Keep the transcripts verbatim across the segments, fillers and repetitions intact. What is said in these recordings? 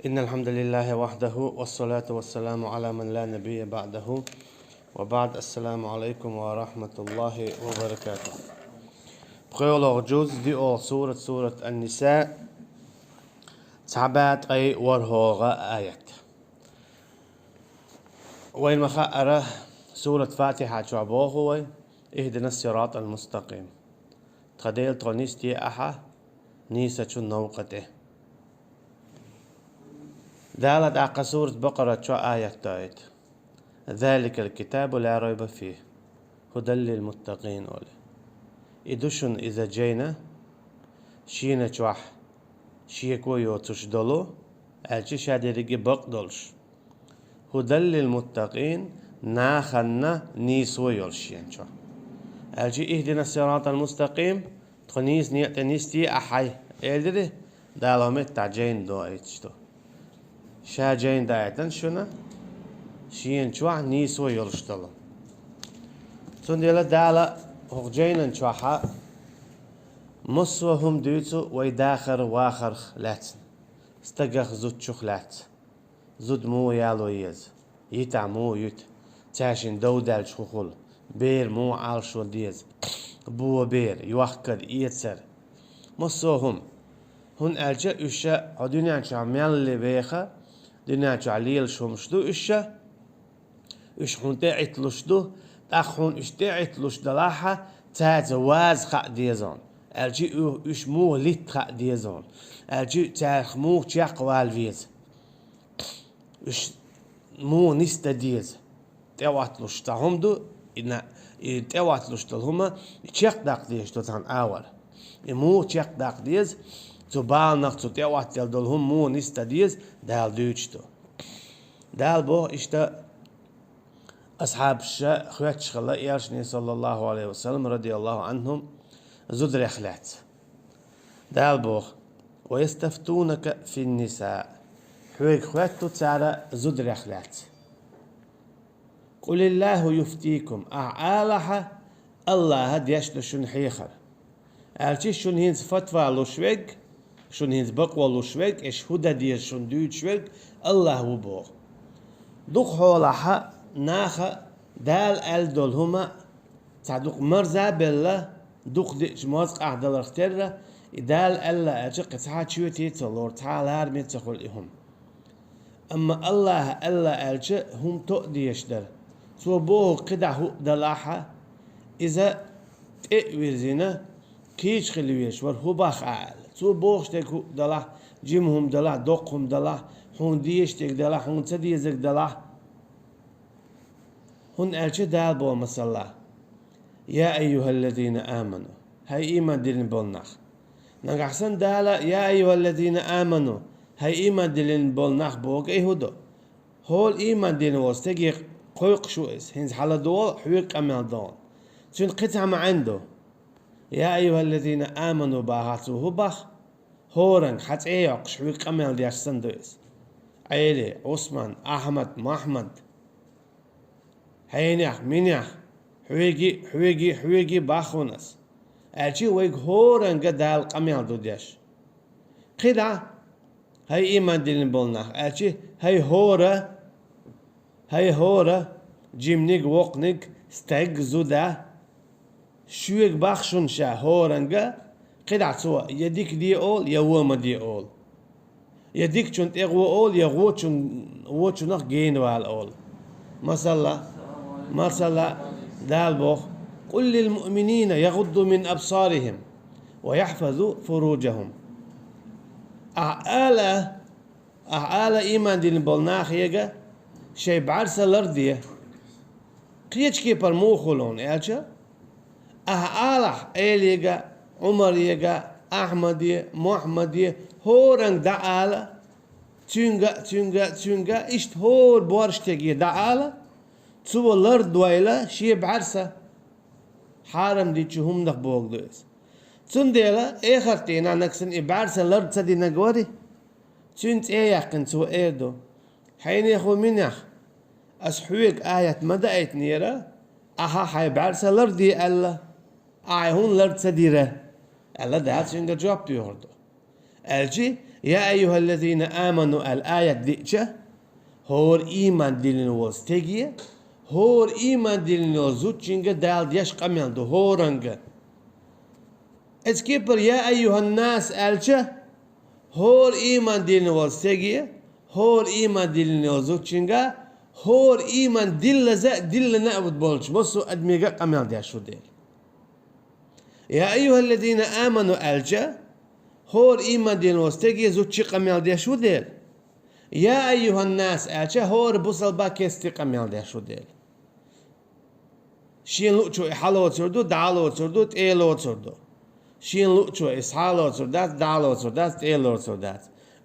إن الحمد لله وحده، والصلاة والسلام على من لا نبي بعده، وبعد. السلام عليكم ورحمة الله وبركاته. ПхоьалгӀа жуз, диъолгӀа сурат, сурат Ан-Ниса, цхьа бӀаь ткъе ворхӀалгӀа аят. Вайна ма хаъара, сурат Фатихьа чохь боху вай: «اهدنا الصراط المستقيم». Тхан Дела, тхо нисде ахьа нийсачу новкъа тӀе. Дала тӀаккха сурат Бакъара чохь аят доуьйту: «ذلك الكتاب لا ريب فيه هدى للمتقين», олий. И ду шуна иза жайна, шена чохь шеко йоцуш долу, аьлча ша дерриге бакъ долуш. «هدى للمتقين», нахана нийсо йолуш шена чохь. Аьлча: «اهدنا الصراط المستقيم», тхо нийса некъа тӀе нисде ахьа, элира, Дала хӀокху меттехь жайна доуьйтуш ду. Ша жайна даийтина шуна, шена чохь нийсо йолуш долу. Цундела Дала хӀокху жайнан чохь массо а хӀума дуьйцу вай дахар-вахарх лаьцна, стагах, зудчух лаьцна. Зуда муха яло еза, йитахь муха юьту, цаьршинна дов даьлча хӀун хуьлу, бер муха Ӏалашо деза, бо бер, йохкар, эцар. Массо а хӀума. ХӀунда аьлча уьш ша хьо дуьнен чохь мелли веха, дуьнен чохь лелаш хӀумаш ду уьш ша, уьш хьуна тӀеӀитталуш ду, тӀаккха хьуна уьш тӀеӀитталуш далахьа, цаьрца ваза хаа деза хьуна, аьлча у-, уьш муха литта хаа деза хьуна, аьлча царах муха чекхвала веза. Уьш муха нисдан деза? ТӀеӀотталуш цхьа хӀума ду, и на-, и тӀеӀотталуш долу хӀума, и чекхдаккха дезаш ду цхьана агӀор. И муха чекхдаккха деза, цу баланах, цу тӀеӀоттаделла долу хӀума муха нисдан деза, Дала дуьйцуш ду. Дала боху иштта, асхьабаша хоьттуш хилла элчане, саллаллаху Ӏалайхи ва саллам, радияллаху Ӏанхум, зударех лаьцна. Дала боху: «ويستفتونك في النساء». Хьоьга хоьтту цара зударех лаьцна. «قل الله يفتيكم», ахьа алахьа, АллахӀа деш ду шуна хьехар. Аьлча шуна хӀинца фатва луш верг, шуна хӀинца бакъо луш верг, аша хӀун дан деза шуна дуьйцуш верг АллахӀ ву боху. Дукха хьолахьа наха Дала аьлла долу хӀума цхьа дукха марза а белла, дукха диъча мозкъахь даларх терра, и Дала аьлла аьлча, кхин цхьа чоьте а ца лору, цхьа лараме а ца хуьлу и хӀума. Амма АллахӀа аьлла аьлча, хӀума тоъа дезаш дара. Цо бохург кхидӀа хӀуъа далахьа, иза тӀе а вирзина, кийча хила везаш вара, хӀун боху ахь аьлла. Цо бохуш дерг хӀуъа далахь, жима хӀума далахь, доккха хӀума далахь, хьуна дезаш дерг далахь, хьуна ца дезарг далахь. ХӀунда аьлча Дала боху, масала: «يا أيها الذين آمنوا», хӀай ийман диллина болу нах. Нагахь санна Дала: «يا أيها الذين آمنوا», хӀай ийман диллина болу нах бохург и хӀун ду? ХӀора ийман диллина волу стаге кхойкхуш ву иза, хӀинца хьаладогӀа, хьоьга къамел догӀу. Цуьнан кхин цхьа маьӀна ду. «يا أيها الذين آمنوا» бахахь, цо хӀун боху? ХӀоранга хьан цӀе йоккхуш, хьоьга къамел деш санна ду иза. Ӏели, Ӏусман, Ахьмад, Мохьмад, хьенех, минех, хьоьги, хьоьги, хьоьги боху ас. Аьлча вайга хӀоранга Дала къамел ду деш. КхидӀа, хӀай ийман диллина болу нах, аьлча, хӀай хӀора, хӀай хӀора, жиманиг, воккханиг, стаг, зуда, шуьга боху шуна ша хӀоранга, кхидӀа цо я дика де олу, я вон ма де олу. Я дикачунна тӀе гӀо олу, я вочун-, вочунах гена вала олу. Масала, масала, Дала боху: «قل للمؤمنين يغضوا من أبصارهم ويحفظوا فروجهم». Ахьа ала, ахьа ала ийман диллина болу нахега, шайн бӀаьрса ларде. Кхечу кепара муха хуьлу хьуна аьлча, ахьа алахь Ӏелега, Ӏумарега, Ахьмаде, Мохьмаде, хӀоранга дӀаала, цуьнга, цуьнга, цуьнга, иштта хӀора борштеге дӀаала, цо лардойла шен бӀаьрса, хьарам дечу хӀуманах бохург ду иза. Цундела эхарт дийнахь нагахь санна и бӀаьрса лард ца динарг вари, цуьнан цӀе яьккхина цо эр ду: «Хьенех, минех, ас хьоьга аят ма даийтинера, ахьа хьайн бӀаьрса ларде аьлла, ахьа хьуна лард ца дира», аьлла, Дала цуьнга жоп доьхур ду. Аьлча, «Я айюхаллазина аману» аьлла аят диъча, хӀора ийман диллина волу стеге, хӀора ийман диллина волу зудчуьнга Дала деш къамел ду, хӀоранга. Эцу кепара «Я айюханнас» аьлча, хӀора ийман диллина волу стеге, хӀора ийман диллина волу зудчуьнга, хӀора ийман диллаза а, диллина а болчу массо а адамега къамел деш ву Дела. «Я айюхаллазина аману» аьлча, хӀора ийман диллина волу стеге, зудче къамел деш ву Дела. «Я айюханнас» аьлча, хӀора бусалба кесте къамел деш ву Дела. Шена луъучо и хьалоцур ду, дӀалоцур ду, тӀелоцур ду. Шена луъучо и схьалоцур дац, дӀалоцур дац, тӀелоцур дац.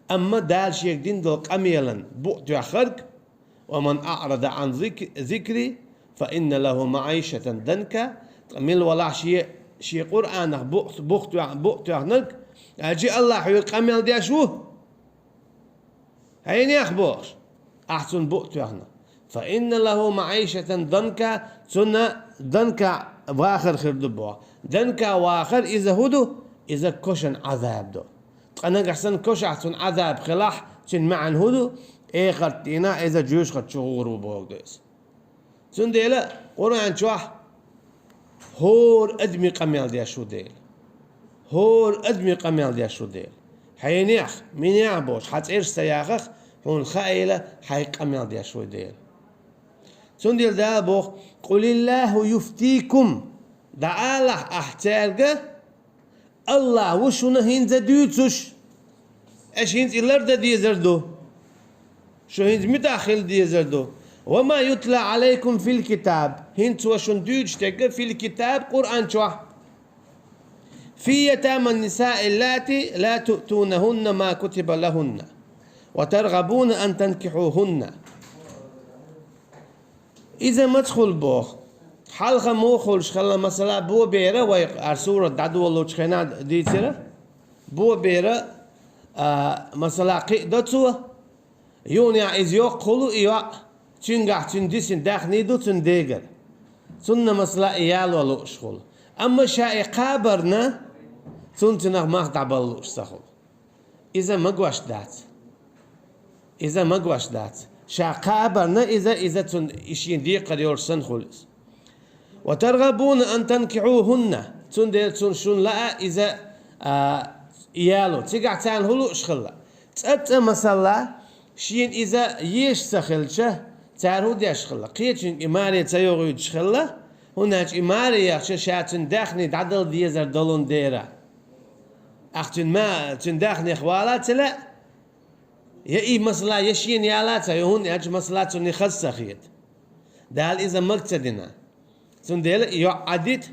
Амма Дала шега дина долу къамелан букъ тоьхнарг: «Ва ман аърада ан зик-, зикри, фа инна лаху маӀишатан данка». Ткъа мила валахь шен, шен Къуръанах букъ, букъ тоьх-, букъ тоьхнарг, аьлча Аллахь хьоьга къамел деш ву. Хьенех бохуш, ахь цунна букъ тоьхна. «Фа инна лаху маӀишатан данка», цунна данка вахар хир ду боху. Данка вахар иза хӀун ду? Иза кошан Ӏазаб ду. Ткъа нагахь санна кошахь цунна Ӏазаб хилахь, цуьнан маьӀна хӀун ду? Эхарт дийнахь иза жоьжахати чу гӀур ву боху иза. Цундела Къуръан чохь хӀора адаме къамел деш ву Дела. ХӀора адаме къамел деш ву Дела. Хьенех, минех бохуш, хьан цӀераш ца яхах, хьуна хаийла, хьайга къамел деш ву Дела. Цундела Дала боху: «Къулиллаху юфтикум». ДӀаалахь ахь цаьрга, Аллахь ву шуна хӀинца дуьйцуш. Аша хӀинца и лардан дезар ду. Шу хӀинца муьтӀахь хила дезар ду. «Ва ма ютла Ӏалайкум фил китаб». ХӀинца цо шуна дуьйцуш дерг фил китаб, Къуръан чохь. «Фи ятаман нисаи ллати ла туътунахунна ма кутиба лахунна. Ва таргъабуна ан танкихьухунна». Иза маца хуьлу боху? Хьалха муха хуьлуш хилла, масала, бобера, вай ар сурат дӀадолучу хенахь дийцира. Бобера, а, масала, кхиадо цо, юханехь иза йоккха хуьлу и йоӀ, цуьнгахь цуьнан дисина даьхни ду цуьнан дегара. Цунна, масала, и яло лууш хуьлу. Амма ша и кхабарна, цунна цуьнах мах дӀабала лууш ца хуьлу. Иза магош дац. Иза магош дац. Ша кхабарна иза, иза цунна и шен декхар йолуш санна хуьлу иза. «Ва таргъабуна ан танкихьухунна». Цундела цунна шуна лаа иза, а, яло. Цигахь царна хӀун лууш хилла? ЦӀа-цӀа, масала, шена иза езаш ца хилча, цара хӀун деш хилла? Кхечуьнга и маре ца йохуьйтуш хилла, хӀунда аьлча и маре яхча, ша цуьнан даьхни дӀадала дезар долун дера. Ахь цуьнан ма-, цуьнан даьхнех вала ца лаьа, я и, масала, я шена яла ца йо, хӀунда аьлча, масала, цунна и хаза ца хета. Дала иза мага ца дина. Цундела и йоӀ Ӏадита,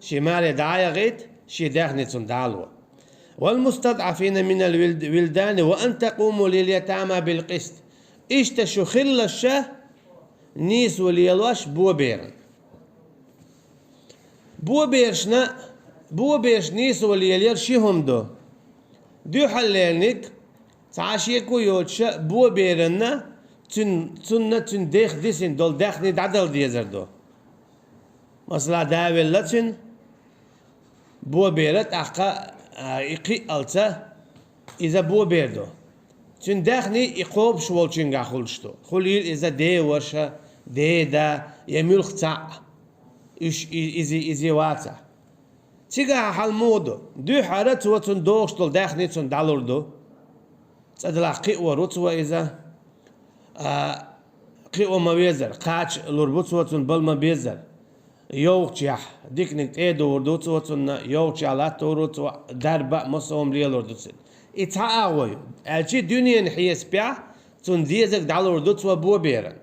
шен маре дӀа а яхийта, шен даьхни цунна дӀа а ло. «Вал мустадъафина минал вилд-, вилдани ва ан такъуму лил ятама бил къист». Иштта шу хиллалаш нийсо лелош боберан. Бобершна, боберш нийсо лелаяр ши хӀума ду. Дуьххьарлерниг, цхьа шеко йоцуша боберанна цуьн-, цунна цуьнан дех дисина долу даьхни дӀадала дезар ду. Масала, да велла цуьнан, бобера тӀаккха, а, и кхиалца, иза бобер ду. Цуьнан даьхни и кхобуш волчуьнгахь хуьлуш ду. Хуьлийла иза ден ваша, ден да, я муьлхха цхьаъ. Уьш и-, изи, изи вацахь. Цигахь хьал муха ду? Дуьххьара цо цунна дохуш долу даьхни цунна дӀалур ду. ЦӀа делахь кхиор ву цо иза. А, кхио ма везара, кхача лур бу цо цунна, бала ма безара. Йовхачехь диканиг тӀе а дуур ду цо цунна, йовхачехь латтор ву цо, дарба а, массо а хӀума лелор ду цуьнан. И цхьа агӀо ю, аьлчи дуьненан хьесапехь цунна дезаг дӀалур ду цо боберан.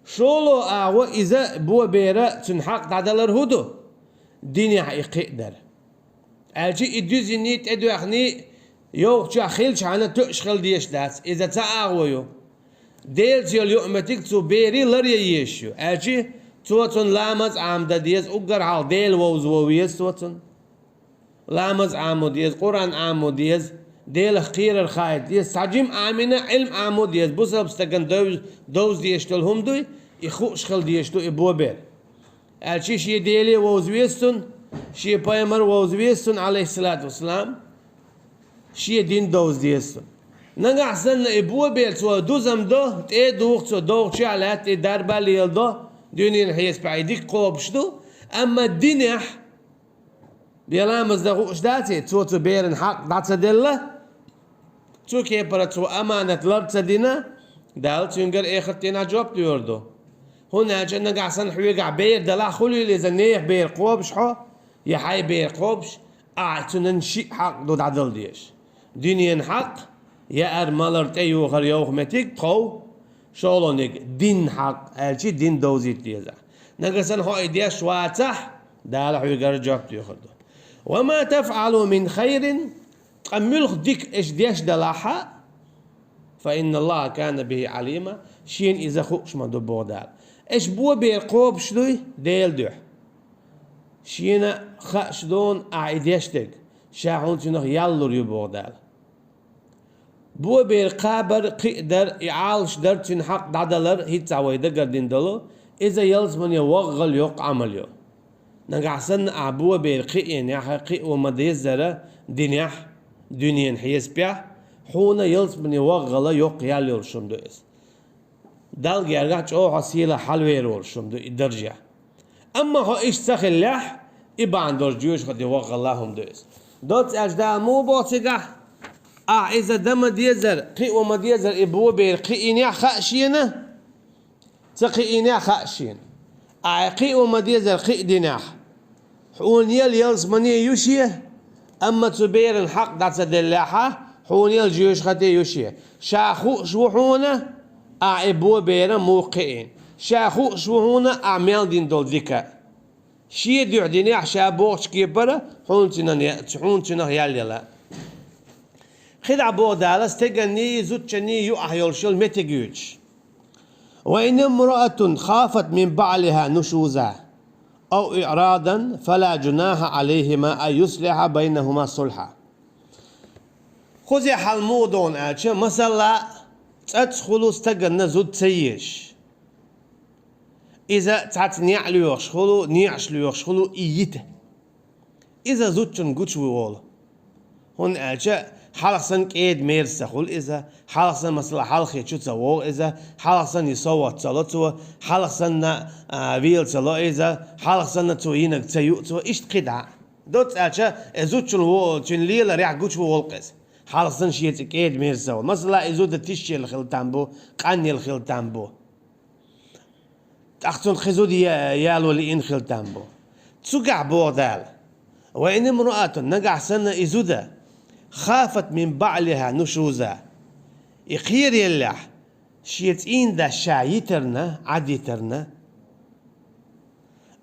ШолгӀа агӀо иза бобера цуьнан хьакъ дӀадалар хӀун ду? Динехь и кхиадар. Аьлчи и дуьззиний, тӀедоьхний йовхачохь хилчхьана тоьуш хила дезаш дац. Иза цхьа агӀо ю. Делаца йолу юкъаметтиг цу берийн ларъян езаш ю. Аьлчи цо цунна ламаз Ӏамадан деза, уггар хьалха Дела вовза ван веза цо цунна. Ламаз Ӏамо деза, Къуръан Ӏамо деза, Делах кхерар хаийта деза, цхьа жима Ӏамийна Ӏилма Ӏамо деза, бусалба стагана дов-, довза дезаш долу хӀума дуй, и хууш хила дезаш ду и бобер. Аьлчи шен Деле вовза веза цунна, шен пайхамар вовза веза цунна, Ӏалайхиссалату вассалам, шен дин довза деза цунна. Нагахь санна и бобер цо дузам до, тӀе а духу цо, догӀучехь лаьтта и дарба леладо, дуьненан хьесапехь и дика кхобуш ду, амма динехь бен ламаз дан хууш дац и, цо цу беран хьакъ дӀа ца делла, цу кепара цо аманат лар ца дина, Дала цуьнгара эхарт дийнахь жоп лоьр ду. ХӀунда аьлча нагахь санна хьоьгахь бер далахь, хуьлийла иза нехан бер кхобуш хьо, я хьайн бер кхобуш, ахь цуьнан шиъ хьакъ ду дӀадала дезаш. Дуьненан хьакъ, яар, малар, тӀе йохар, йовха меттиг, тхов, шолгӀаниг, дин хьакъ, аьлча дин довзийта деза. Нагахь санна хьо и деш вацахь, Дала хьоьгара жоп доьхур ду. «Ва ма тафӀалу мин хайрин», ткъа муьлха дика аша деш далахь а, «фа инна Аллаха кана бихи Ӏалима», шена иза хууш ма ду, боху Дала. Аша бобер кхобуш дуй Делан дуьхьа. Шена хууш ду ахь и деш дерг, ша хьуна цунах ял лур ю, боху Дала. Бобер кхабар, кхиадар, и Ӏалашдар, цуьнан хьакъ дӀадалар, хӀинца вай дагардина долу, иза ялсамане ваххал йоккха Ӏамал ю. Нагахь санна ахь бобер кхиийнехь, кхио ма-деззара динехь, дуьненан хьесапехь, хьуна ялсамане ваххала йоккха ял йолуш хӀума ду иза. Далла гергахь чӀогӀа хьо сийлахь хьалавер волуш хӀума ду и даржехь. Амма хьо иштта ца хиллехь, и бахьана долуш жоьжахате ваххала хӀума ду иза. Доцца аьлча Дала муха боху цигахь, ахь иза дан ма-деззара, кхио ма-деззара и бобер кхиийнехь хаьа шена? Ца кхиийнехь хаьа шена. Ахь кхио ма-деззара кхиа динехь, хьуна ял ялсамане ю шен, амма цу беран хьакъ дӀа ца деллехь, хьуна ял жоьжахате ю шен. Ша хууш ву хьуна, ахь и бобер муха кхиийна. Ша хууш ву хьуна, ахь мел дина долу дика. Шен дуьхьа динехь ша бохучу кепара, хьуна цуьнан я-, хьуна цуьнах ял яла. КхидӀа боху Дала стеганний, зудчунний юкъахь йолуш йолу меттиг юьйцуш. «Ва ин имраатун хафат мин баълиха нушуза ав иърадан, фала жунаха Ӏалайхима ан юслиха байнахума сулха». Кхузахь хьал муха ду аьлча, масала, цӀаца хуьлу стаганна зуда ца езаш. Иза цхьацца неӀ лоьхуш хуьлу, неӀаш лоьхуш хуьлу и йита. Иза зудчунна гучуволу. ХӀунда аьлча хьалха санна кӀеда-мерза ца хуьлу иза, хьалха санна, масала, хьалхе чу ца вогӀу иза, хьалха санна и совгӀат ца ло цо, хьалха санна, а, вела ца ло иза, хьалха санна цо йинарг ца юу цо, иштта кхидӀа. Доцца аьлча, и зудчун во-, цуьнан леларехь гучуволу иза. Хьалха санна шен цӀе кӀеда-мерза ца хуьлу. Масала, и зуда тишъелла хила там бу, къанъелла хила там бу. ТӀаккха цунна кхин зуда я-, яло лиъна хила там бу. Цуьнгахь боху Дала: «Ва ин имраатун», нагахь санна и зуда, «хафат мин баълиха нушуза», и кхераеллехь, шен цӀийнан дас ша йитарна, Ӏад йитарна,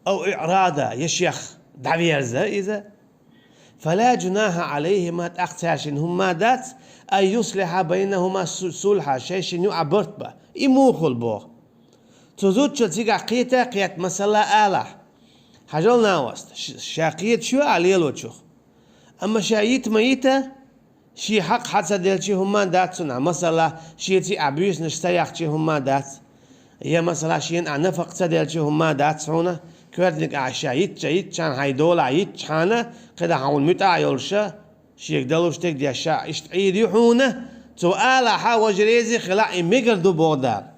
«ав иърада», я шех дӀаверза иза, «фала жунаха Ӏалайхима», тӀаккха цаьршинна хӀумма дац, «ан юслиха байнахума су-, сулха», шайшинна юкъахь барт бан. И муха хуьлу боху? Цу зудчо цигахь кхета а кхетта, масала, алахь: «Хьажал, накъост, ш-, ша кхеташ ю ахь лелочух. Амма ша йита ма йита, шен хьакъ хьа ца делча хӀумма дац цунна, масала, шен цӀе ахь буьйсанаш ца яхча хӀумма дац. Я, масала, шена ахь нафакъа ца делча хӀумма дац хьуна, коьртаниг ахь ша йитча, йитчахьана, хьайн долахь йитчахьана, кхидӀа хьуна муьтӀахь йолуша, шега далуш дерг деш ша иштта Ӏийр ю хьуна», цо алахьа, важа реза хилахь, и мегар ду боху Дала.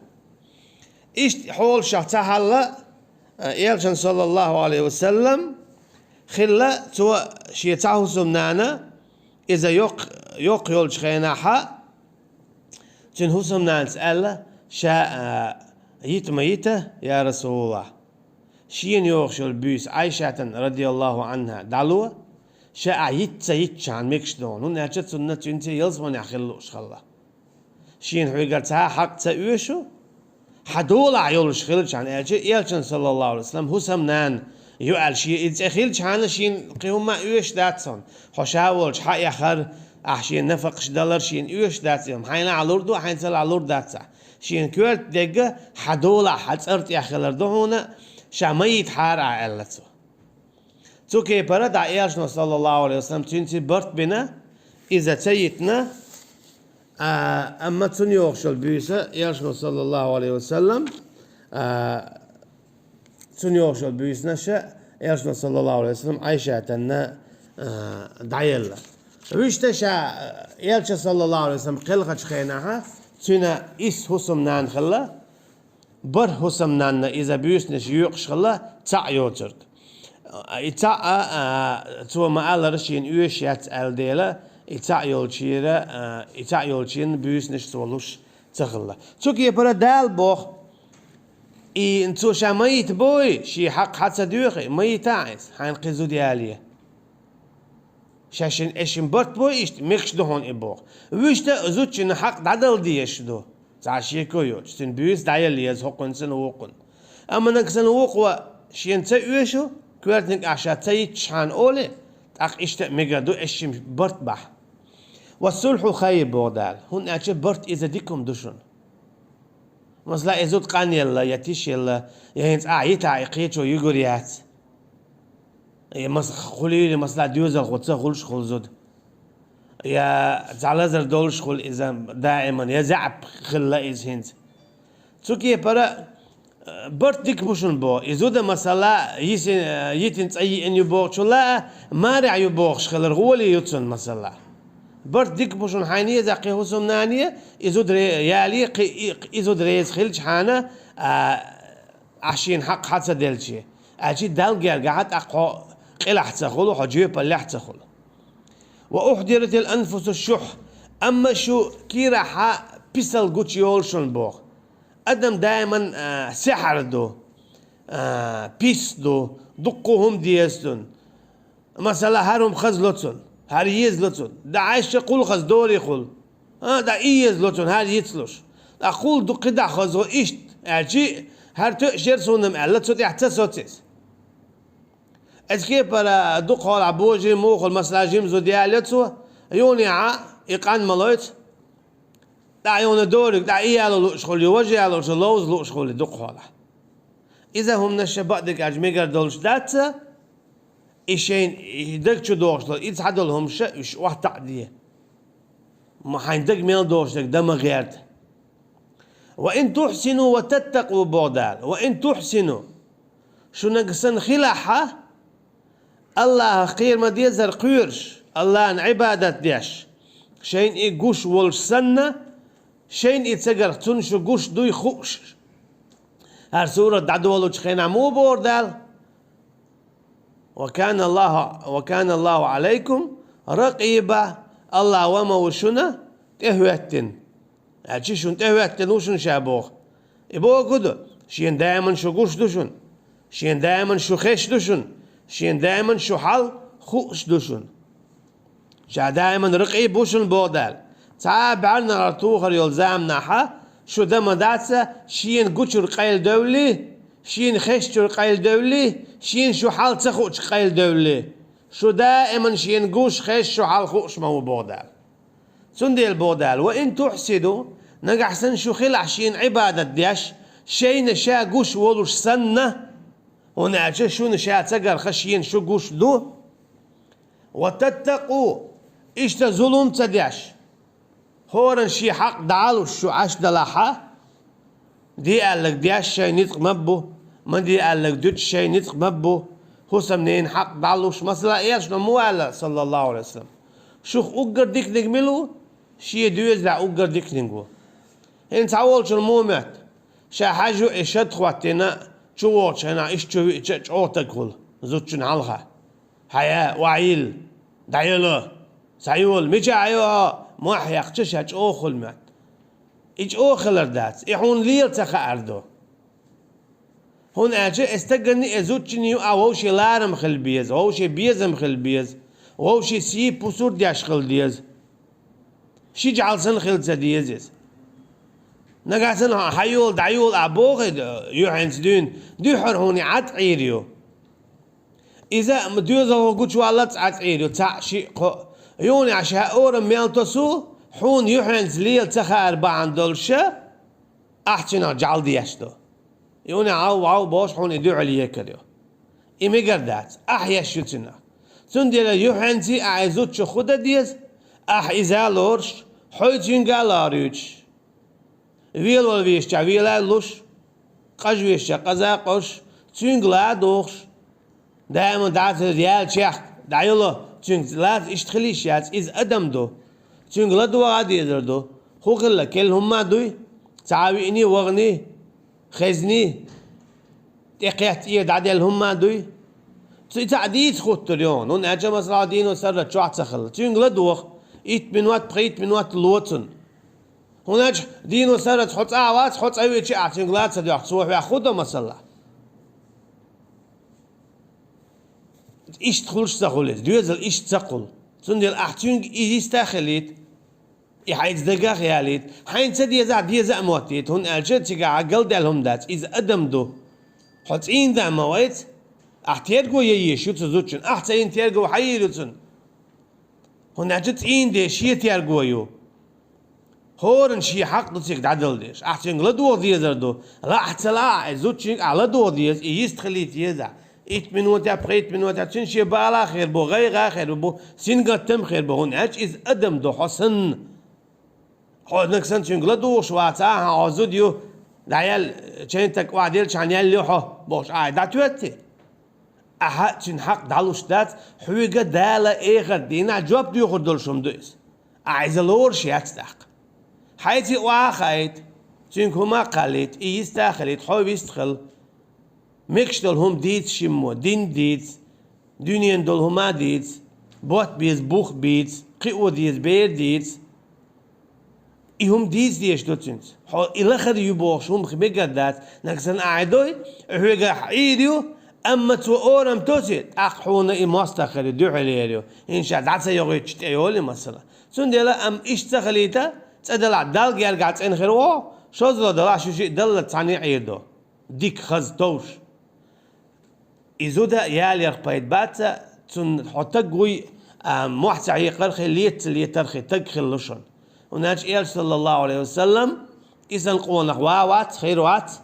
Иштта хьолашах цхьа хьал а, элчан, саллаллаху Ӏалайхи ва саллам, хилла, цо шен цхьа хӀусамнана, иза йоккха, йоккха йолчу хенахьа, цуьнан хӀусамнанас аьлла: «Ша, а, йита ма йита, я Расулаллах, шена йогӀуш йолу буьйса Ӏайшатан, радияллаху Ӏанха, дӀало, ша ахь йита ца йитчахьана мегаш ду хьуна, хӀунда аьлча цунна цуьнца ялсаманехь хила лууш хилла. Шена хьоьгара цхьа а хьакъ ца оьшу, хьан долахь йолуш хилчахьана», аьлча, элчан, саллаллаху Ӏалайхи ва саллам, хӀусамнана ю аьлла, шен и цӀе хилчахьана, шена кхин хӀумма оьшуш дац хьуна. Хьо ша волчу хьаэхар, ахь шена нафакъаш далар шена оьшуш дац, и хьайна ахь лур ду, хьайна ца лахь лур дац ахь. Шена коьрта дерг хьан долахь, хьан цӀар тӀехь хилар ду хьуна, ша ма йитахьара ахь, аьлла цо. Цу кепара дӀа элчано, саллаллаху Ӏалайхи ва саллам, цуьнца барт бина, иза ца йитина, а, амма цунна йогӀуш йолу буьйса элчано, саллаллаху Ӏалайхи ва саллам, а, цунна йогӀуш йолу буьйсанаш а элчано, саллаллаху Ӏалайхи ва саллам, Ӏайшатанна, а, дӀаелла. Вуьшта ша, э, Элча, саллаллаху алейхи ва саллям, кхелхачу хенахьа, цуьнан исс хӀусамнана хилла, бархӀ хӀусамнанна иза буьйсанаш йоькъуш хилла, цхьаъ йоцург. И цхьаъ, а, а, цо ма-аллара шена оьшуш яц аьлла дела, и цхьаъ йолчера, а, и цхьаъ йолчеран буьйсанаш цо луш ца хилла. Цу кепара Дала боху, и цо ша ма йита бой, шен хьакъ хьа ца доьху, ма йита иза, хьайна кхин зуда яле. Ша шен эшшин барт бой иштта, мегаш ду хьуна и боху. Вуьшта зудчун хьакъ дӀадала дезаш ду. Цхьа шеко йоцуш, цуьнан буьйса дӀаяла еза хӀокхуьнца а вукхунна. Амма нагахь санна вукхо шена ца оьшу, коьртаниг ахь ша ца йитчхьана олий, тӀаккха иштта а мегар ду эшшин барт бахьа. «Ва сулхьу хайр», боху Дала, хӀунда аьлча барт иза дика хӀума ду шуна. Масала, и зуда къанъелла, я тишъелла, я хӀинца ахь йитахь и кхечо юьгур яц. Я мас-, хуьлийла, масала, доьзалхо ца хуьлуш хуьлу зуда. Я цхьа лазар долуш хуьлу иза даиман, я заьӀап хилла иза хӀинца. Цу кепара, э, барт дика бу шуна боху. И зуда, масала, йисин-, э, йитина цӀа йиъна ю бохучул а, марехь ю бохуш хилар гӀоли ю цунна, масала. Барт дика бу шуна хьайна еза кхин хӀусамнане, и зуда ре-, яле, кхин и, и зуда реза хилчхьана, а, ахь шена хьакъ хьа ца делчи, аьлчи Далла гергахьа тӀаккха хьо къилахь ца хуьлу, хьо жоьпаллехь ца хуьлу. «Ва ухьдиратил анфусу шух», амма шу кийрахьа писал гучу йолу шуна боху. Адам даиман, а, сехьар ду, а, пис ду, дуккха хӀума деза цунна. Масала, хӀара хӀума хазло цунна, хӀара езло цунна. ДӀа Ӏайша кхул хаза дорий хуьлу. А, дӀа и езло цунна, хӀара йицлуш. ТӀаккха кхул ду кхидӀа хазо иштта, аьлчи, хӀара тоьаш яра суна-м аьлла, цу тӀехь ца соцу иза. Эцу кепара дукха хьолахь божий мухал, масала, жима зуда яле цо, юханехьа и къан ма лоцу. ДӀа юхана дориг, дӀа и яло лууш хуьлу, важа яло лууш, ловза лууш хуьлу дукха хьолахь. Иза хӀуманаш ша бакъдерг аьлча мегар долуш дац, и шайна и даг чу дохуш долу, и цхьадолу хӀума ша уьш охьатаӀде. Ма хьайн даг мел дохуш дерг дан ма гӀерта. «Ва ин тухьсину ва таттакъу», боху Дала. «Ва ин тухьсину». Шу нагахь санна хилахьа, Аллахьах кхера ма дезара кхоьруш, Аллахьна Ӏибадат деш, шайна и гуш волуш санна, шайна и ца гарх цунна шу гуш дуй хууш. ХӀара сурат дӀадолучу хенахь муха боху Дала? «Ва кана Аллаху, ва кана Аллаху Ӏалайкум ракъиба», Аллахь ва ма ву шуна тӀехӀоьттина. Аьлчи шуна тӀехӀоьттина ву шуна ша боху. И боху ду, шена даиман шу гуш ду шуна, шена даиман шу хезаш ду шуна, шена даиман шу хьал хууш ду шуна. Ша даиман ракъиб ву шуна боху Дала. Цхьа а бӀаьрнахара тухар йолу заманахьа шу дан ма дац, шена гучуьра къайладевлли, шена хезачуьра къайладевлли, шена шу хьал ца хуучу къайладевлли. Шу даиман шена гуш, хезаш, шу хьал хууш ма ву боху Дала. Цундела боху Дала: «Ва ин тухьсину», нагахь санна шу хилахь шена Ӏибадат деш, шайна ша гуш волуш санна, хӀунда аьлча шуна ша ца гарха шена шу гуш ду. «Ва таттакъу», иштта зулум ца деш, хӀоранна шен хьакъ дӀалуш шу Ӏаш далахьа, де аьлларг деш шайн ницкъ ма бу, ма де аьлларг дуьтуш шайн ницкъ ма бу, хӀусамненан хьакъ дӀалуш, масала, Элчано муха аьлла, саллаллаху Ӏалайхи ва саллам: «Шух уггар диканиг мила ву? Шен доьзалехь уггар диканиг ву». ХӀинца цхьаволчунна муха моьтту? Ша хьажа и шад хӀоттийна, чувогӀучу хенахь иштта чу виъча а чӀогӀа таг хуьлу зудчун хьалха. «Хьая, охьайилла, дӀайоло, схьайола, мичахь Ӏайо хьо?» Мохь яьккхича ша чӀогӀа хуьлу моьтту. И чӀогӀа хилар дац, и хьуна лела ца хаар ду. ХӀунда аьлча и стаганна, и зудчунна юкъахь вовшийн ларам хила беза, вовшийн безам хила беза, вовшийн сий-пусар деш хила деза. Ши жӀаьла санна хила ца деза иза. Нагахь санна хьайола, дӀайола ахь боху и юьхьанца дуьйна, дуьххьара хьуна и Ӏад Ӏийр ю. Иза доьзалхо гучуваллалц Ӏад Ӏийр ю, цхьаъ, шиъ, кхоъ. Юханехь ша орам мел тосу, хьуна юьхьанца лела ца хаар бахьана долуша, ахь цуьнах жӀаьла деш ду. Юханехь Ӏав, Ӏав бохуш хьуна и дуьхьал екар ю. И мегар дац, ахь еш ю цуьнах. Цундела юьхьанций ахь и зудчух хӀун дан деза? Ахь иза а лоруш, хьой цуьнга а лоруьйтуш. Велавала везачохь вела а луш, къажа везачохь къаза а къожуш, цуьнга ла а дохуш, даиман дӀа а ца яьлла чехка, дӀайоло, Цуьнга лаза иштта хила йиш яц, иза адам ду. Цуьнга ладогӀа дезар ду. ХӀун хилла, керла хӀумма дуй? Цхьа а виъний, ваханий, хезний, тӀекхетта, э, дӀаделла хӀумма дуй? Цу и цхьаъ дийца хӀуттур ю хьуна, хӀунда аьлча масала дийно сарра чохь ца хилла. Цуьнга ладогӀа, итт минот, пхийтта минот ло цунна. ХӀунда аьлча дийно сарра хьо цӀа а вац, хьо цӀа вича а цуьнга ла ца доьху, цо хьоьх хӀун до масала. Иштта хуьлуш ца хуьлу иза, доьзал иштта ца кхуллу. Цундела ахь цуьнга и йист а хилийта, и хьайца дагах ялийта, хьайна ца дезахь, деза а моттийта, хӀунда аьлча цигахь галдаьлла хӀума дац, иза адам ду. Хьо цӀийнда ма вац, ахь терго ян езаш ю цу зудчун, ахь ца йина терго хьан йийр ю цунна? ХӀунда аьлча цӀийнда шен терго ю. ХӀоранна шен хьакъ ду цига дӀадала дезаш. Ахь цуьнга ладогӀа дезар ду. Лаахь ца лаахь, и зудчуьнга ахь ладогӀа деза, и йист хилийта еза. Итт минот я, пхийтта минот я, цуьнан шен бала а хир бу, гӀайгӀа а хир бу, сингаттам а хир бу, хӀунда аьлча иза адам ду хьо санна. Хьо нагахь санна цуьнга ладугӀуш вацахь, хьо зуда ю, дӀаяьлла, чайн таг охьаделча хьан яьлла ю хьо, бохуш, ахь дӀатоьттий? Ахьа цуьнан хьакъ дӀалуш дац, хьоьга Дала эхарт дийнахь жоп доьхур долуш хӀума ду иза. Ахьа иза лоруш яц тӀаккха. Хьайца и охьа а хаийта, цуьнга хӀума а кхаллийта, и йист а хилийта, хьо вист хила. Мегаш долу хӀума дийца шиммо, дин дийца, дуьненан долу хӀума а дийца, ботт беза бух а бийца, кхио деза бер а дийца. И хӀума дийца дезаш ду цуьнца. Хьо и лахара ю бохуш хӀума мегар дац, нагахь санна ахь дой, хьоьга хьийр ю, амма цо орам тоций, тӀаккха хьуна и мостагӀ хир ю, дуьхьал ер ю, хӀинца дӀа ца йогӀуьйтуш тӀейолий масала. Цундела амма иштта ца хилийта, цӀа далахь Далла гергахь цӀена хир ву, шозлагӀа далахь шу шиъ даллалц цхьаьна а Ӏийр ду. Дика, хаза, товш. И зуда яларх пайда бац, цунна хьо таг вуй, а, мохь ца хьекхархьий, лета ца летархьий таг хилла шуна. ХӀунда аьлча Элча, саллаллаху Ӏалайхи ва саллам, и санна къонах ван вац, хир вац.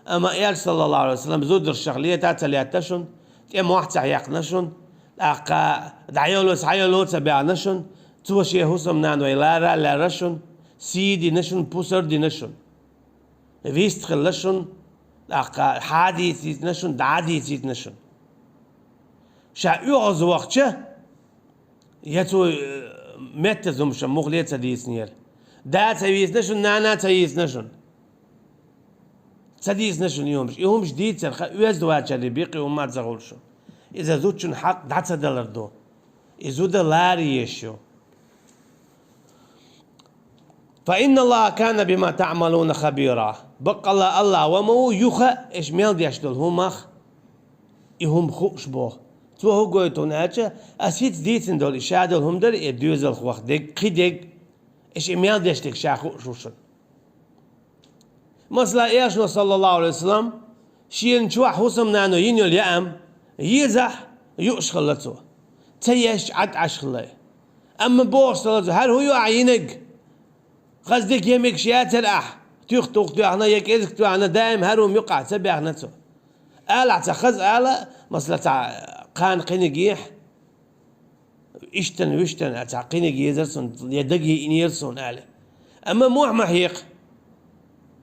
Амма Элча, саллаллаху Ӏалайхи ва саллам, зударшах лета ца летта шуна, тӀе мохь ца хьекхна шуна, тӀаккха дӀайоло, схьайоло ца баьхна шуна, цо шен хӀусамнана вай лара а лаьрра шуна, сий дина шуна, пусар дина шуна. Вист хилла шуна, тӀаккха хьа а дийцийтина шуна, дӀа а дийцийтина шуна. Ша оьгӀазвахча, я цо, э, меттаза хӀумаш муххале а ца дийцинера. Да ца вийцина шуна, нана ца йийцина шуна. Ца дийцина шуна и хӀумаш. И хӀумаш дийцарх оьзда вачаре беккхий хӀума а ца хуьлу шуна. Иза зудчун хьакъ дӀа ца далар ду. И зуда лара езаш ю. «Фа инна Аллаха кана бима таъмалуна хабира». Баккъалла Аллах ва ма ву юха, аша мел деш долу хӀумах, и хӀума хууш боху. Цо хӀун гойту хьуна аьлча, ас хӀинца дийцина долу и ша долу хӀума дара, и доьзалх ваха дерг, кхин дерг, аша и мел деш дерг ша хууш ву шуна. Масала, Элчано, саллаллаху Ӏалайхи ва саллам, шена чохь хӀусамнано йина йолу яам, езахь, юуш хилла цо. Ца езча, Ӏад Ӏаш хилла. Амма бохуш ца лазо, хӀара хӀун ю ахь йинарг? Хаза дика я мегаш яцара ахь? Туьха тухтоьхна я кӀезиг тоьхна, даим хӀара хӀума юкъахь ца баьхна цо. Алахь цхьа хаза ала, масала, цхьа кхана кхиниг ехь. Иштан, вуьштан, а цхьа кхиниг езара суна, я даг йиънера суна аьлла. Амма мохь ма хьекха.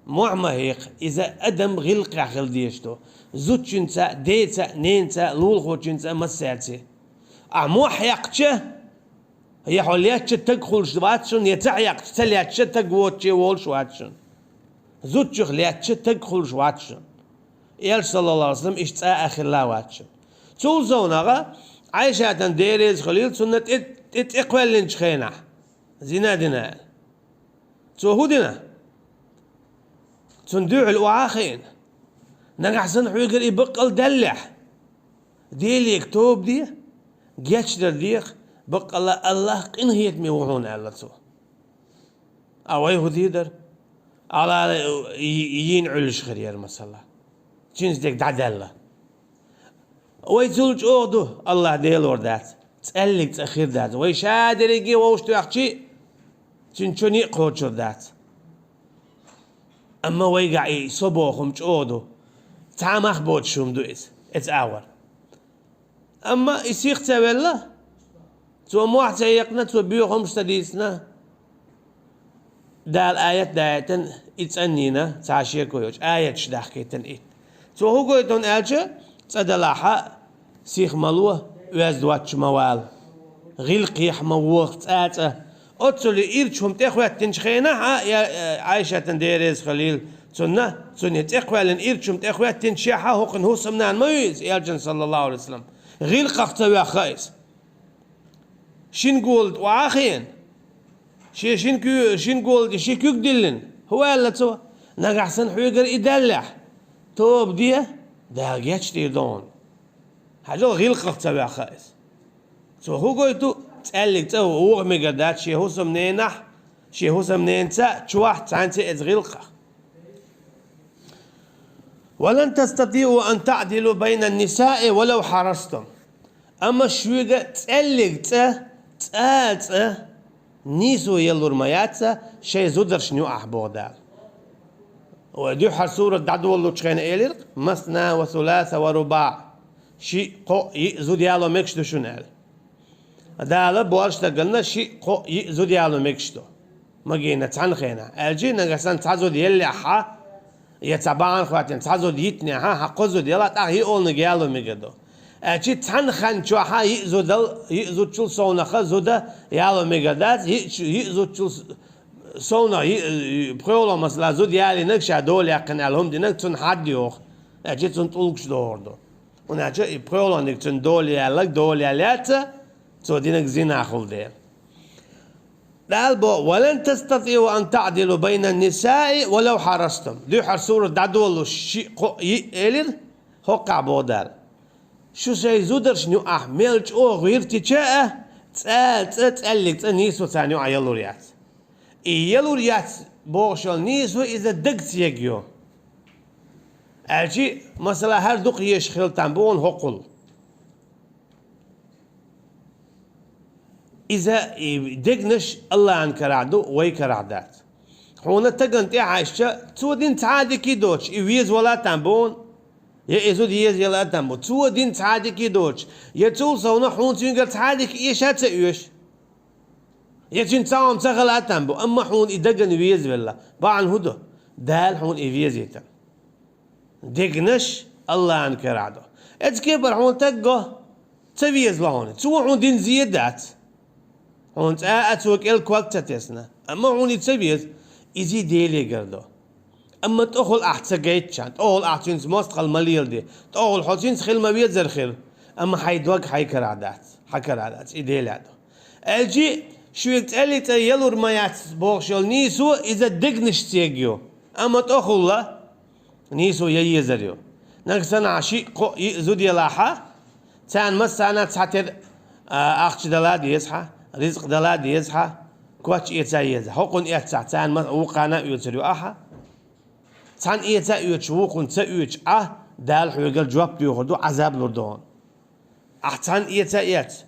Мохь ма хьекха. Иза адам гӀиллакхехь хила дезаш ду. Зудчуьнца, деца, ненца, лулахочуьнца, массаьрца. Ахь мохь хьекхча, я хьо летча таг хуьлуш вац шуна, я ца хьекхча, ца летча таг воцуче волуш вац шуна. Зудчух летча таг хуьлуш вац шуна. Элча, саллаллаху Ӏалайхи ва саллам, иштта цкъа а хилла вац шуна. Цул совнагӀа, Ӏайшатан, Дела реза хуьлийла цунна, тӀе, тӀе, тӀе кхоьллинчу хенахь, зина дина аьлла. Цо хӀун дина? Цунна дуьхьал охьа а хиъна. Нагахь санна хьоьгара и баккъал даьллехь, Делега тоба де, гечдар деха, баккъалла Аллах къинхетаме ву хьуна, аьлла цо. А вай хӀун дийр дара? Ала, ала, йийна Ӏуьллуш хир яра, масала. Цуьнца дерг дӀадаьлла. Вай цул чӀогӀа ду, Аллах Делора дац. ЦӀаьллиг цӀа хир дац. Вай ша дерриге вовшахтоьхчи, цуьнан чоьне а кхочур дац. Амма вайгахь и со боху хӀума чӀогӀа ду. Цхьа а мах боцуш хӀума ду иза, эца агӀор. Амма и сиха ца велла, цо мохь ца екхна, цо боьха хӀумаш ца дийцина, Дала аят даийтина, и цӀанйина, цхьа шеко йоцуш, аяташ дахкийтина и. Цо хӀун гойту хьуна аьлча, цӀа далахь а, сиха ма ло, оьзда воцчу ма вала. гӀиллакхехь ма вогӀу цӀацӀа. Оццул ирча хӀума тӀехӀоьттинчу хенахь а, я, э, Ӏайшатан, Дела реза хуьлийла цунна, цунна цӀе кхоьллина ирча хӀума тӀехӀоьттинчу шехьа хӀокхуьнан хӀусамнана ма ву иза, элчан, саллаллаху Ӏалайхи ва саллам, гӀиллакхах ца ваьхна иза. Шин гола тӀе охьа а хиъна, шен шин куь-, шин гола тӀе ши куьг диллина, хӀун аьлла цо? Нагахь санна хьоьгара и даьллехь, тоба де, Дала гечдийр ду хьуна. Хьажал, гӀиллакхах ца ваьхна иза. Цо хӀун гойту? ЦӀеллиг цӀа вогӀа мегар дац шен хӀусамненахь, шен хӀусамненца чохь цхьаьнца иза гӀиллакхах. «ولن تستطيعوا أن تعدلوا بين النساء ولو حرصتم». Амма шуьга цӀеллиг цӀа, цӀа а цӀа нийсо ялур ма яц шайн зударшна юкъахь, боху Дала. Вай дуьххьара сурат дӀадолалучу хенахь элира: «مثنى وثلاث ورباع». Шиъ, кхоъ, йиъ зуда яло мегаш ду шуна аьлла. Дала боьрша дагална шиъ, кхоъ, йиъ зуда яло мегаш ду. Магийна цхьана хенахь. Аьлча, нагахь санна цхьа зуда еллехь, я цхьа бахьана хӀоьттина цхьа зуда йитинехь, хьан кхо зуда яла, тӀаккха йиъолниг яло мегар ду. Аьлча, цхьана хан чохь йиъ зудал, йиъ зудчул совнаха зуда яло мегар дац, йиъ, йиъ зудчул совнаха йиъ, йиъ, пхоьалгӀа, масала, зуда ялийнарг, ша дола яьккхина аьлла хӀума динарг, цунна хьад йоху. Аьлча, цунна тӀулгаш догӀур ду. ХӀунда аьлча и пхоьалгӀаниг цунна дола яьлларг, дола яьлла яц, цо динарг зина хуьлу дела. Дала боху: «ولن تستطيعوا أن تعدلوا بين النساء ولو حرصتم». Дуьххьара сурат дӀадолалуш шиъ, кхоъ, йиъ элира, хӀокхахь боху Дала: шу шайн зударшна юкъахь мел чӀогӀа гӀиртича а, цӀа, цӀа, цӀеллиг цӀа нийсо царна юкъахь ялур яц. И ялур яц бохуш йолу нийсо иза дагца ерг ю. Аьлча, масала, хӀара дукха езаш хила там бу хьуна хӀокхул. Иза и дегнаш АллахӀан карахь ду, вай карахь дац. Хьуна тагана тӀехьаьжча, цо дина цхьа а дика доцуш, и везавала там бу хьуна, я и зуда езаяла там бу. Цо дина цхьа а дика доцуш, я цул совна хьуна цуьнгара цхьа а дика эша а ца оьшу, я цуьнца цхьа хӀума ца хила а там бу, амма хьуна и дагана везавелла. Бахьана хӀун ду? Дала хьуна и везийтина. Дегнаш АллахӀан карахь ду. Эцу кепара хьуна таг го, ца везало хьуна. Цо хьуна дина зен дац. Хьуна цкъа а цо кӀел ког ца тесна. Амма хьуна и ца веза, иза Делегара ду. Амма тӀехула ахь ца гайтича, тӀехула ахь цуьнца мостагӀалла ма леладе, тӀехула хьо цуьнца хила ма везара хир, амма хьайн дог хьайн карахь дац, хьан карахь дац, и Делан ду. Аьлча, шуьга цӀеллиг цӀа ялур ма яц бохуш йолу нийсо, иза дегнашца ерг ю, амма тӀехула нийсо ян езар ю. Нагахь санна шиъ, кхоъ, йиъ зуда ялахь, царна массарна цхьатерра, а, ахча дала деза хьан, ризкъ дала деза хьан, коч эца еза. ХӀокхунна эццахь, царна ма-, вукхарна а оьцур ю ахьа. Цхьанна эца а оьцуш, вукхунна ца оьцуш Ӏа, Дала хьоьгара жоп доьхур ду, Ӏазаб лур ду хьуна. Ахь цхьанна эца а эцна,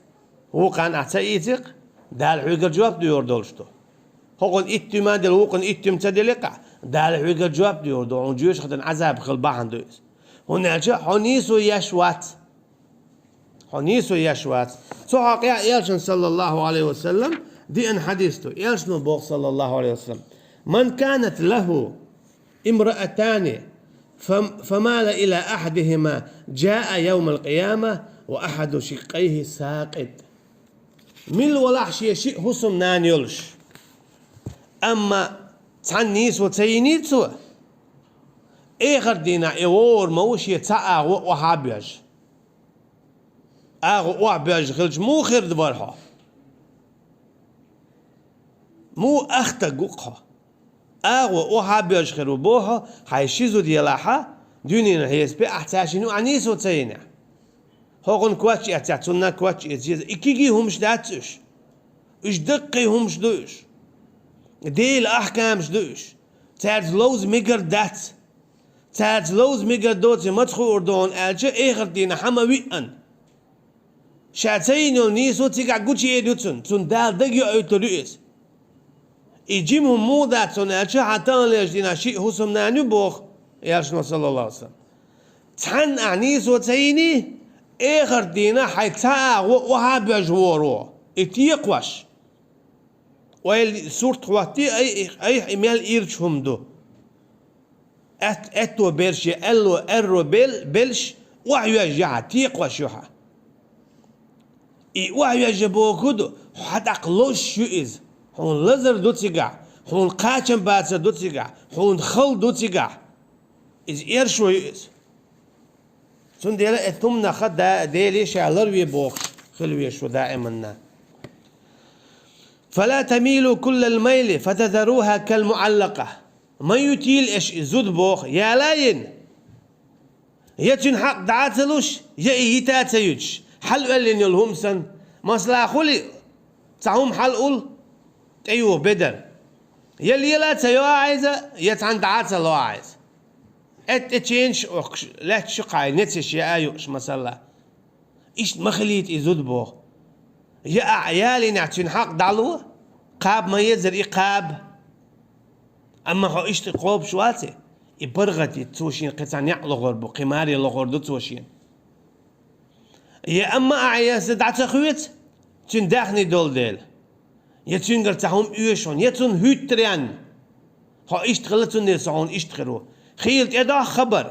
вукхарна ахь ца эци-кх, Дала хьоьгара жоп доьхур долуш ду. ХӀокхунна итт туьма а делла, вукхунна итт туьма ца делли-кх ахь, Дала хьоьгара жоп доьхур ду, хьуна жоьжахатин Ӏазаб хила бахьана ду иза. ХӀунда аьлча хьо нийсо еш вац. Хьо нийсо еш вац. Цу хьокъехь элчан, саллаллаху Ӏалайхи ва саллам, деана хьадис ду. Элчано боху, саллаллаху Ӏалайхи ва саллам: «من كانت له امرأتان فم-، فمال إلى أحدهما جاء يوم القيامة وأحد شقيه ساقط». Мила валахь шен шиъ хӀусамнана йолуш, амма цхьанна нийсо ца йинийла цо, эхарт дийнахь и вогӀур ма ву шен цхьа агӀо охьа а боьжна. АгӀо охьа боьжна хилча, муха хир вара хьо? Муха ахтаг ву-кх хьо? АгӀо охьа а боьжна хир ву боху, хьайн ши зуда елахь, дуьненан хьесапе ахь цаьршинна юкъахь нийсо ца йинехь. ХӀокхунна коч эццехь, цунна коч эца еза. И кегий хӀумаш дац уьш. Уьш даккхий хӀумаш ду уьш. Делан ахкамаш ду уьш. Цаьрца ловза мегар дац. Цаьрца ловза мегар доций маца хуур ду хьуна аьлча, эхарт дийнахь хьан ма виъана. Ша ца йина йолу нийсо цигахь гучуер ю цунна, цунна Дала дага йоуьйтур ю иза. И жима хӀума муха дац хьуна аьлча, хьан таханлерчу дийнахь шиъ хӀусамнана ю боху, элчано, саллаллаху Ӏалайхи ва саллам. Цхьанна ахь нийсо ца йиний, эхарт дийнахь хьайн цхьа агӀо охьа а боьжна вогӀур ву, и текхош. Ойла, сурт хӀоттий, айхьа, айхьа и мел ирча хӀума ду. Аьт-, аьтто берш я аьлло, аьрро бел-, белш охьайоьжна ю хьан, текхош ю хьан. И охьавежа боху ду, хьо даккха лозуш ю иза. Хьуна лазар ду цигахь, хьуна кхачам бацар ду цигахь, хьуна хала ду цигахь. Иза эршо ю иза. Цундела эцу хӀуманах да-, Деле ша ларве бохуш хила везаш ву даиманна. «فلا تميلوا كل الميل فتذروها كالمعلقة». Ма ютийла аша и зуда боху, яла а йина. Я цуьнан хьакъ дӀа а ца луш, я и йита а ца юьтуш, хьалаоьллина йолу хӀума санна. Масала, хуьлий, цхьа хӀума хьалаулу, тӀеюху бедар. Я лела а ца йо ахьа иза, я цхьаьна дӀа а ца ло ахьа иза. Эт тӀе ченаш а охкуш, лаьтташ а кхайна, нецаш яа а юуш, масала. Иштта ма хилийта и зуда боху. Я ахьа ялийнехь цуьнан хьакъ дӀало, кхаба ма езара и кхаба. Амма хьо иштта кхобуш вац и, и паргӀат йита, цо шена кхин цхьа некъ лохур бу, кхин маре лохур ду цо шена. Я амма ахьа еза дӀа ца хоьцу, цуьнан даьхни долу дела. Я цуьнгара цхьа хӀума оьшу хьуна, я цунна хӀуьттаренна. Хьо иштта хилла, цундела со хьуна иштта хир ву. Хийла тӀедохьу хабар.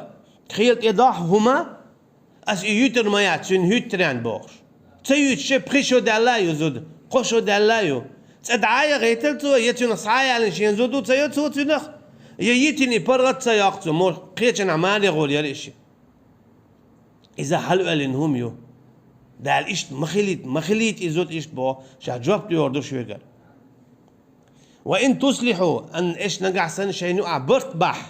Хийла тӀедохьу хӀума, ас и юьтур ма яц, цуьнан хӀуьттаренна бохуш. Ца юьтуш, пхи шо даьлла а ю зуда, кхо шо даьлла а ю. ЦӀа дӀа а яхийтар цо, я цуьнах схьа а ялийна шен зуда ца йо цо цуьнах, я йитина и паргӀат ца йоккху цо, мо кхечанхьа маре гӀур яра и ши. Иза хьалаоьллина хӀума ю. Дала иштта ма хилийта, ма хилийта и зуда иштта боху, ша жоп доьхур ду шуьгара. «وإن تصلحوا», ан аша нагахь санна шайна юкъахь барт бахь,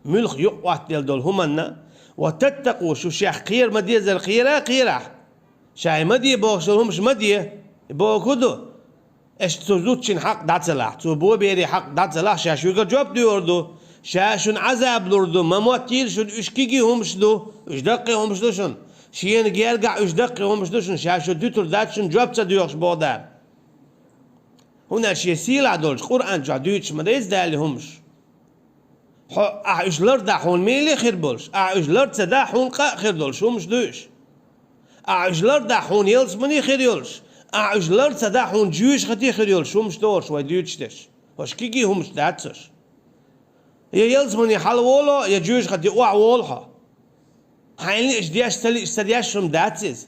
муьлхха юкъа Ӏоттаделла долу хӀуманна, «وتتقوا», шу шех кхера ма дезара кхера а кхерахь, шай ма де бохуш долу хӀумаш ма де, боху ду. Аша цу зудчун хьакъ дӀа ца лахь, цо бо берийн хьакъ дӀа ца лахь, ша шуьгара жоп доьхур ду. Ша шуна Ӏазаб лур ду, ма моттийла шуна, уьш кегий хӀумаш ду, уьш даккхий хӀумаш ду шуна. Шена гергахь уьш даккхий хӀумаш ду шуна, ша шу дуьтур дац шуна, жоп ца доьхуш боху Дала. ХӀунда аьлча шен сийлахь долчу Къуръан чохь дуьйцуш ма дайца Дала хӀумаш. Хьо, ахьа уьш лардахь хьуна меле а хир болуш, ахьа уьш лар ца дахь хьуна къа а хир долуш хӀумаш ду уьш. Ахьа уьш лардахь хьуна ялсамани хир йолуш, ахьа уьш лар ца дахь хьуна жоьжахати хир йолуш хӀумаш ду хӀорш вай дуьйцуш дерш. ХӀорш кегий хӀумаш дац хӀорш. Я ялсамани хьалаволо, я жоьжахати охьаволу хьо. Хьайна лиъча деш, ца лиъча ца деш хӀума дац иза.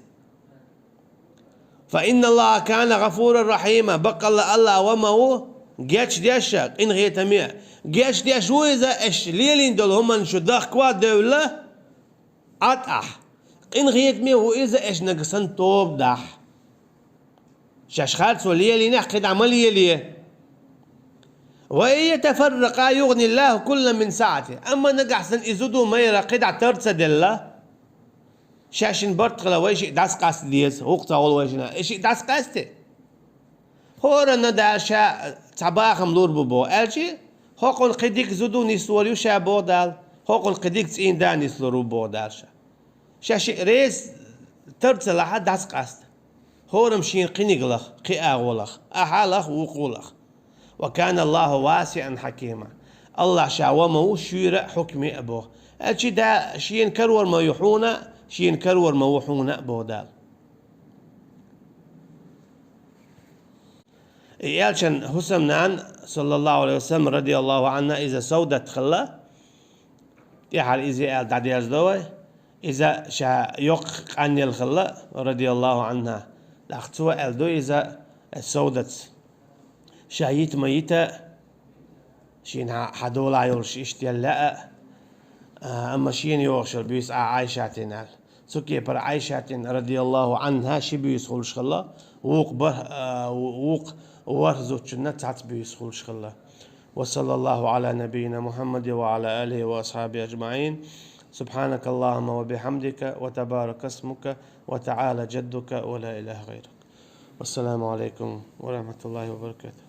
«فإن الله كان غفورا رحيما», баккъалла АллахӀ ва ма ву гечдеш а, къинхетаме а. Гечдеш ву иза, аша лелийна долу хӀуманна шу дахка а девлла, Ӏад ахь. Къинхетаме ву иза, аша нагахь санна тоба дахь. Шаьш харцо лелийнехь, кхидӀа ма лелае. «وإن يتفرقا يغن الله كلا من سعته». Амма нагахь санна и зуда ма яра кхидӀа тар ца делла, шаьшшинна барт хила, вай шиъ дӀасакъаста деза, вукху ца волу вайшина, и шиъ дӀасакъаста. ХӀоранна Дала ша цхьа бахам лур бу боху, аьлчи, хӀокхунна кхин дика зуда нислур ю ша боху Дала, хӀокхунна кхин дика цӀийнан да нислур ву боху Дала ша. Ша шиъ реза тар ца лахь, дӀасакъаста. ХӀораммо шена кхиниг лаха, кхин агӀо лаха, ахьа лаха, вукхо лаха. «وكان الله واسعا حكيما». АллахӀ ша ва ма ву шуьйра а, хьукме а боху. Аьлчи да шена карор ма ю хьуна а, шена карор ма ву хьуна а боху Дала. И элчан хӀусамнана, саллаллаху алейхи ва саллям, радияллаху анха, иза Саудат хилла, тӀаьхьара иза аьлла дӀадерзадо вай, иза ша йоккха къанъелла хилла, радияллаху анха. ТӀаккха цо аьлла ду иза, э, Саудаца. Ша йита ма йита, шена хьан долахь йолуш иштта яла лаьа, а, амма шена йогӀуш йолу буьйса Ӏа Ӏайшатина аьлла. Цу кепара Ӏайшатина, радияллаху анха, ши буьйса хуьлуш хилла, вукху бар-, а, вукху ворхӀ зудчунна цхьацца буьйса хуьлуш хилла. وصلى الله على نبينا محمد وعلى آله وأصحابه أجمعين. سبحانك اللهم وبحمدك وتبارك اسمك وتعالى جدك ولا إله غيرك. والسلام عليكم ورحمة الله وبركاته.